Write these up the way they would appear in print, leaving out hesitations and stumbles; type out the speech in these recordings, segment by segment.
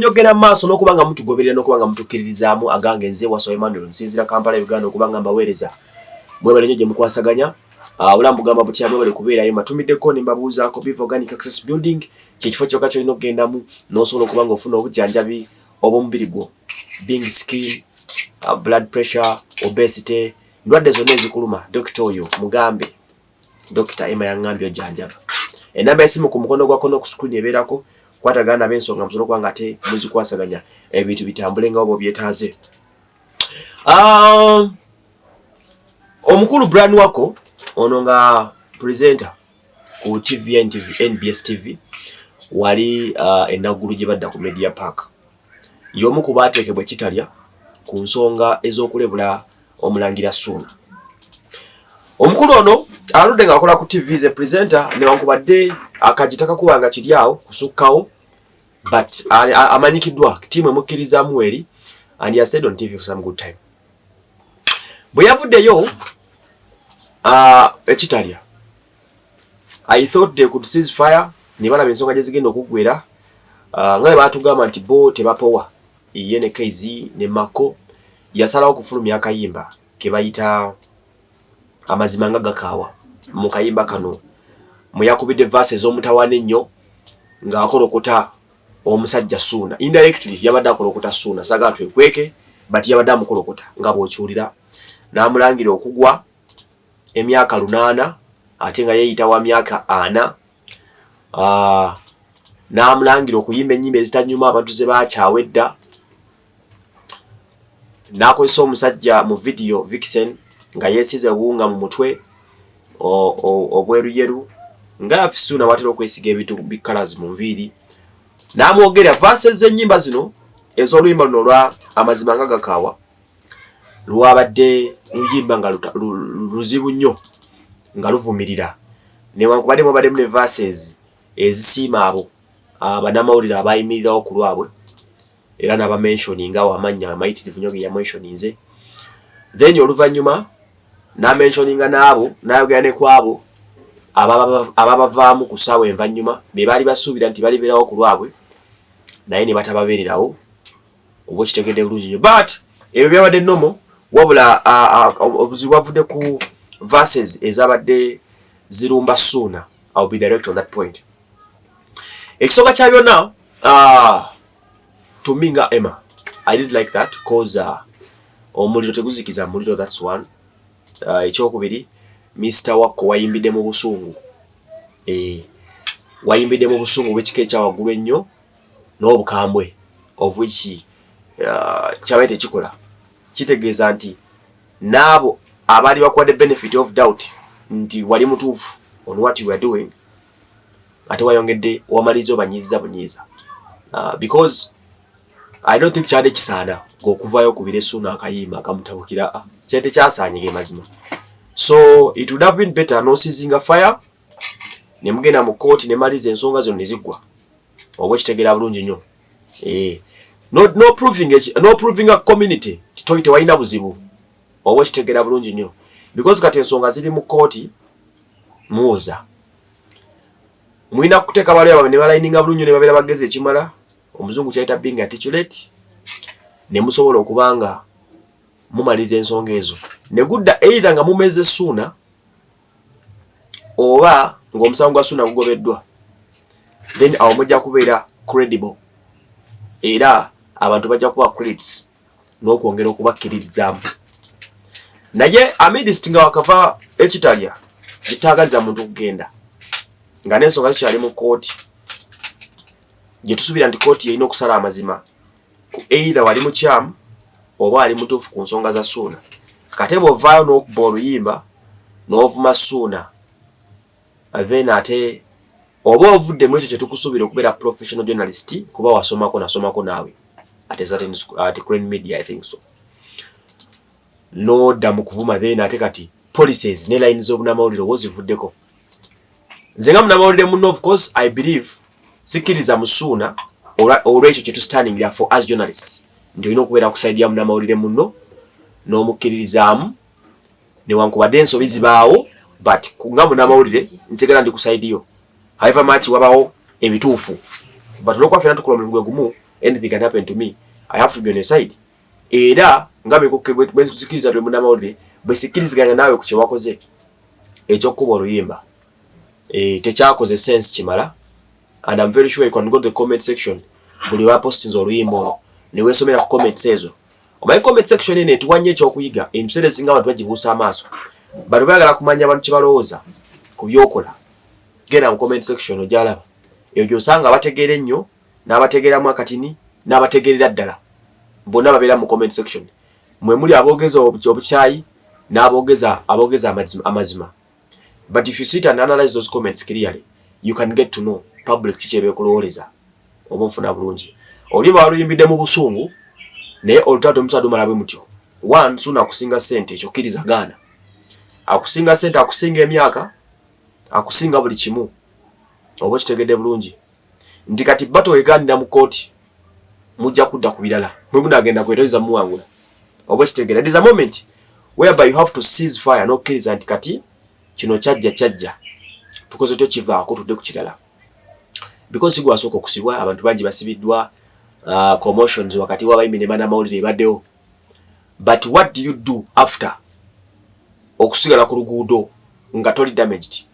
nnyo okugenda mu maaso n'okuba nga mutugoberera n'okuba nga mutukkiririzaamu. Agange nze Waso Emmanuel, nsinzira Kampala, Uganda, okuba nga mbaweereza. Mwebale nnyo gye mukwasaganya. Obulamu bugamba butya? Mwebale kubeerayo. Mbatumiddeko ne mbabuuzaako. Viva Organic Access Building kyekifo kyokka kyolina okugendamu n'osobola okuba nga ofuna obujjanjabi obw'omubiri gwo, being skin, blood pressure, obesity, ndwadde zonna ezikuluma. Dokita oyo mugambe, Dokita Emma yaŋŋambye ojjanjaba. Enamba y'essimu ku mukono gwa kkono ku screen ebeerako. Kwatagana nabo, ensonga musobola okuba nga ate muzikwasaganya, ebintu bitambule nga oba obyetaaze. Omukulu Brian Wako ono nga presenter ku TV, NTV, NBS TV wali enaggulu gye badda ku Media Park, y'omu ku baateekebwa ekitalya ku nsonga ez'okulebula omulangira Suuna. Omukulu ono aludde ng'akola ku TV ze presenter, newankubadde akagi takakuba nga kiri awo kusukkawo, but amanyikiddwa, tiimu emukkirizaamu eri, and he has stayed on TV for some good time. Bwe yavuddeyo ekitalya, I thought they could cease fire ne balaba ensonga gye zigenda okuggwera, nga bwe baatugamba nti bo tebapowa. Ye ne KZ ne Mako yasalawo okufulumya akayimba ke bayita Amazima nga Gakaawa. Mu kayimba kano mwe yakubidde verse ez'omutawaana ennyo ng'akolokota omusajja Suuna. Indirectly yabadde akolokota Suuna, saagala twekweke, but yabadde amukolokota nga bw'okiwulira, n'amulangira okugwa emyaka 8 ate nga yeeyita wa myaka 40, n'amulangira okuyimba ennyimba ezitanyuma abantu ze baakyawa edda, n'akozesa omusajja mu vidiyo Vixen nga yeesize buwunga mu mutwe obweruyeru, nga Suuna watera okwesiga ebintu bi colours mu nviiri, n'amwogera. Verses z'ennyimba zino ez'oluyimba luno olwa Amazima nga Gakaawa lwabadde luyimba nga luzibu nnyo, nga luvumirira, newankubadde mwabaddemu ne verses ezisiima abo bannamawulire abayimirirawo ku lwabwe, era n'abamentioninga awo amannya amayitirivu nnyo ge yamentioninze. Then oluvannyuma n'amentioninga n'abo, n'ayogera ne ku abo ababavaamu ku ssaawa envannyuma, be baali basuubira nti balibeerawo ku lwabwe naye ne batababeererawo, oba okitegedde bulungi nnyo. But ebyo byabadde normal, wabula obuzibu bwavudde ku verses ezabadde zirumba Suuna. I will be direct on that point. Ekisooka kya byonna, to me nga Emma, I didn't like that, 'cause omuliro teguzikiza muliro. That's one. Ekyokubiri, Mr Wakko, wayimbidde mu busungu, wayimbidde mu busungu bw'ekika ekyawaggulu ennyo n'obukambwe, of which kyabaye tekikola. Kitegeeza nti n'abo abaali bakuwadde benefit of doubt nti wali mutuufu on what you were doing, ate wayongedde wamaliriza obanyiiza bunyiiza, because I don't think kyadde kisaana ng'okuvaayo okubira Suuna akayimba akamutabukira. Ah, kyadde kyasaanye ge mazima. So it would have been better noceasinga fire ne mugenda mu kooti ne maliza ensonga zino ne ziggwa, oba okitegeera bulungi nnyo. No, proving, no proving a community toyi tewalina buzibu, oba okitegeera bulungi nnyo, because kati ensonga ziri mu kooti, muwoza mulina kuteeka bali abo ne balayininga bulungi ne babeera bagezi ekimala, omuzungu kyayita being articulate, ne musobola okuba nga mumaliza ensonga ezo ne gudda either nga mumeze Suuna oba ng'omusango gwa Suuna gugobeddwa. Then awo mujja kubeera credible era abantu bajja kuba credits n'okwongera okubakkiririzaamu. Naye amidst nga wakava ekitalya gitaagaliza muntu kugenda nga n'ensonga zikyali mu kooti, gye tusuubira nti kooti yerina okusala amazima ku either wali mukyamu oba ali mutuufu ku nsonga za Suuna, kate bw'ovaayo n'okuba oluyimba n'ovuma Suuna, then ate oba ovudde mu ekyo kye tukusuubira okubeera professional journalist, kuba wasomako, nasomako naawe at a certain school, at Crane Media, I think so, nodda mu kuvuma, then ate kati policies ne line z'obunamawulire oba ozivuddeko. Nze nga munamawulire muno, of course I believe, sikkiriza musuuna olw'ekyo kye tustandingira for as journalists, nti olina okubeera ku side ya munamawulire muno n'omukkiririzaamu newankubadde ensobi zibaawo, but nga munamawulire nsigala ndi ku side yo, however much wabawo ebituufu, but olwokuba ffena tukola omulimu gwe gumu. Anything can happen to me. I have to be on your side. Era nga bwenzikiriza tuli munnamawulire, bwe sikkiriziganya naawe ku kyewakoze ekyokukuba oluyimba, tekyakoze sense kimala. And I'm very sure you can go to the comment section, buli wapostinze oluyimba olwo neweesomera ku comments ezo. Omanyi comment section eno etuwa nnyo ekyokuyiga. Ebiseera ebisinga abantu bagibuusa amaaso, bano bayagala kumanya abantu kye balowooza ku byokola. Genda mu comment section ogyalaba eyo, gyosanga abategeera ennyo n'abategeeramu akatini n'abategeerera ddala, bonna babeera mu comment section. Mwe muli aboogeza obukyayi n'aboogeza aboogeza amazima. But if you sit and analyze those comments clearly, you can get to know public kiki ebeekulowooleza. Oba nfuna bulungi, oluyimba waluyimbidde mu busungu, naye olutalo temusobola lumala bwe mutyo. One, Suuna akusinga ssente, ekyo kkiriza gaana. Akusinga ssente, akusinga emyaka, akusinga buli kimu. Oba okitegedde bulungi nti kati battle weganira mu kooti, mujja kudda ku birala, mwe munagenda kwetoyeza muwangula. Oba okitegeera, there is a moment whereby you have to cease fire n'okkiriza nti kati kino kyajja kyajja, tukoze tyo kivaako, tudde ku kirala, because si gwasooka okusibwa. Abantu bangi basibiddwa. Commotions wakati w'abayimbi ne bannamawulire ebaddewo, but what do you do after okusigala ku luguudo nga toli damaged?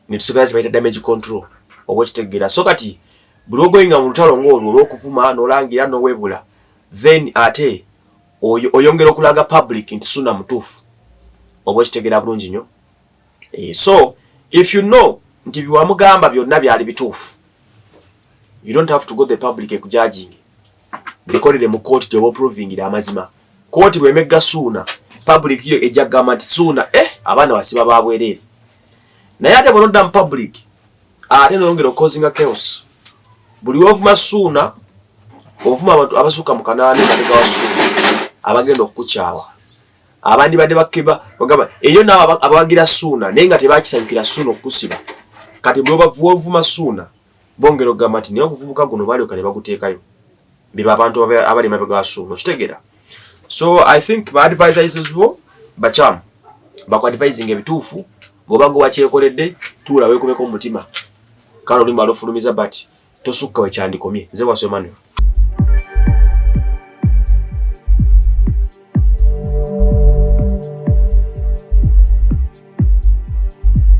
Netusigala kibayita damage control. Oba okitegeera? So kati buli ogoyinga mu lutalo ng'olwo olw'okuvuma n'olangira n'owebula, then ate oyongera okulaga public nti Suna mutuufu. Oba okitegeera bulungi nnyo? So if you know nti byewamugamba byonna byali bituufu, you don't have to go the public ekujudging. Bikolere mu kooti gyoba oprovingira amazima. Kooti bwemegga Suuna, public yo ejja kugamba nti Suuna, abaana basiba ba bwereere. Naye ate bwonodda mu public, ate noyongera okucausinga chaos. Buli wovuma Suuna, ovuma abantu abasukka mu 800 emabega wa Suuna abagenda okukukyawa, abandi badde bakeba bagamba eyo naabo abawagira Suuna naye nga tebakisanyukira Suuna okukusiba. Kati bwovuma Suuna, bongera okugamba nti naye oguvubuka guno balyoka ne baguteekayo biba abantu abali emabega wa Suuna. Okitegeera? So I think ba advisors bo bakyamu baku advising ebituufu. Bw'oba gwe wakyekoledde, tuula weekubeko mu mutima. Kale oluyimba lufulumiza, but tosukka wekyandikomye. Nze Waso Emmanuel.